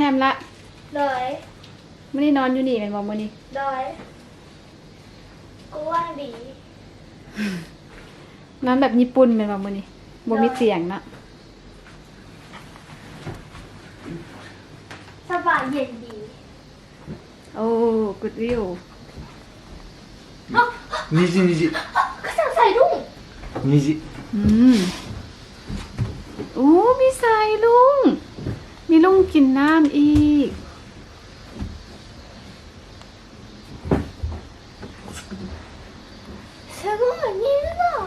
ແຮມລະ. ໂດຍ. ມື້ນີ້ນອນຢູ່ນີ້ແມ່ນບໍ່ມື້ນີ້? ໂດຍ. ກວ້າງດີ. ນອນແບບຍີ່ປຸ່ນແມ່ນບໍ່ມື້ນີ້? ບໍ່ມີຕຽງເນາະ. ໂດຍ. ສະບາຍເຢັນດີ. ໂອ້ good view. 虹虹。 ກະສັງສາຍລຸ້ງ. 虹. ອືມ. ໂອ້ ມີສາຍລຸ້ງ. ມີລຸ້ງກິນນ້ຳອີກ. ສະບາຍດີເນາະ.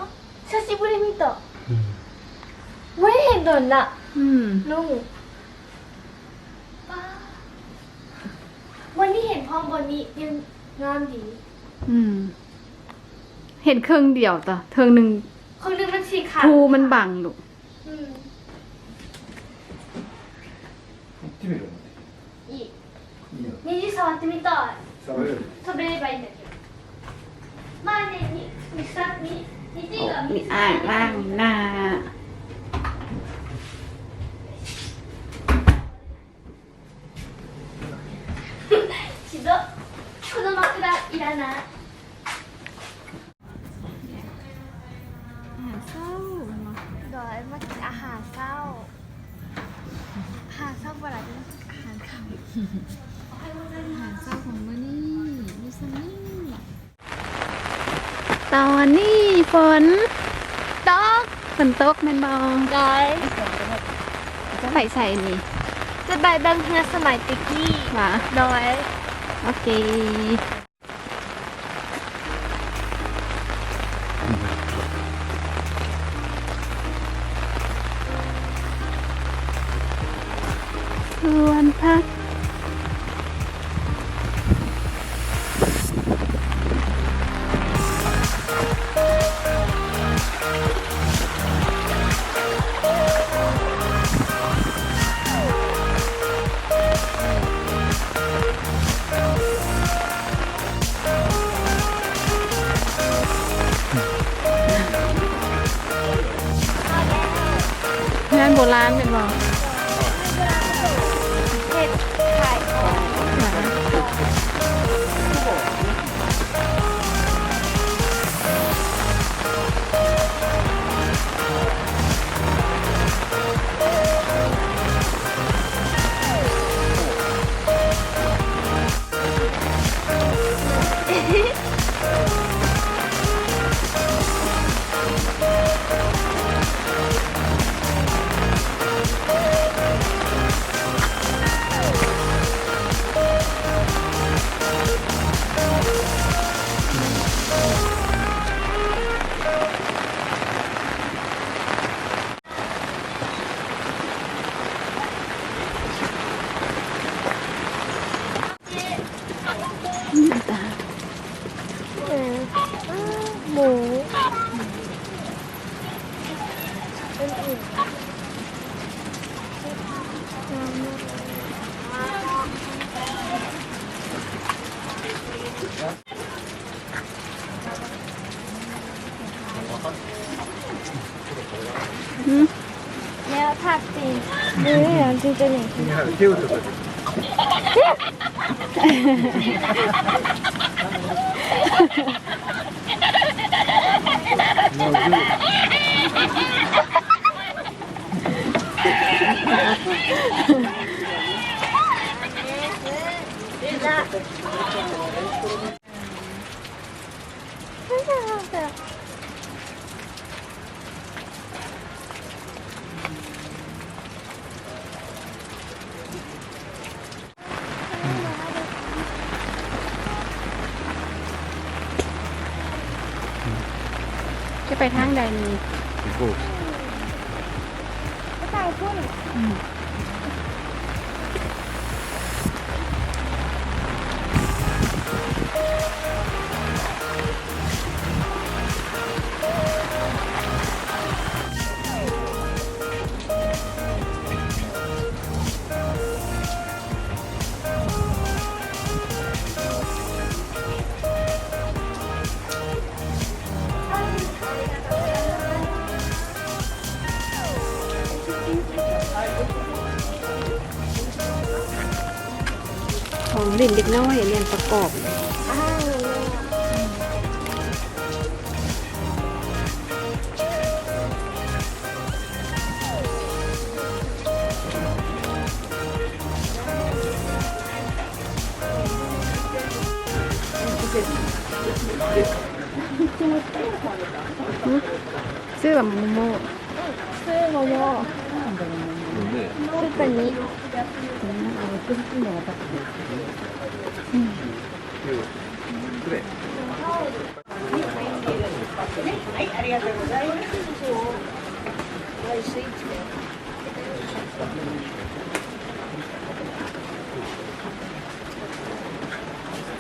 久しぶり見た. ອືມ. ບໍ່ໄດ້ເຫັນດົນລະ. ອືມ. ລຸງ. ປ້າ. ມື້ນີ້ເຫັນພ້ອມ ບ່ອນນີ້ຍັງງາມດີ. ອືມ. ເຫັນເຄິ່ງດຽວຕະ ເຄິ່ງໜຶ່ງ ເຄິ່ງໜຶ່ງມັນສີຂາວ ພູມັນບັງລູກ. ອືມ. いい。虹触ってみたい。触れる？触れればいいんだけど。まあね、に、に、さ、に、虹が見つからない。 ມີອ່າງລ້າງໜ້າ. ひどい。この枕いらない。 ອາຫານເຊົ້າເນາະ. ໂດຍ ມາກິນອາຫານເຊົ້າ. ອາຫານເຊົ້າບໍ່ລະ ອາຫານຄ່ຳ. ອາຫານເຊົ້າຂອງມື້ນີ້ມີສ່ຳນີ້. ຕອນນີ້ຝົນຕົກ. ຝົນຕົກແມ່ນບໍ່? ໂດຍ. ຈະໄປໃສນີ້? ຈະໄປເບິ່ງເຮືອສະໄໝແຕ່ກີ້. ຫວາ? ໂດຍ. ໂອເຄ. ສວນຜັກ. ເຮືອນໂບລານແມ່ນບໍ່? ເຮັດຂາຍຂອງ.ຈະໄປທາງໃດນີ້? ໄປພຸ້ນ. ອືມ. ອ ຂອງຫຼິ້ນເດັກນ້ອຍ ອັນນີ້ປະກອບ. ຊື້ລະໂມໂມ ຊື້ໂມໂມ ຊື້ໂຕນີ້.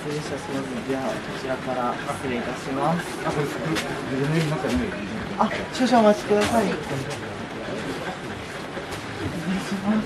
失礼いたします。じゃあ、こちらから失礼いたします。あ、少々お待ちください。失礼します。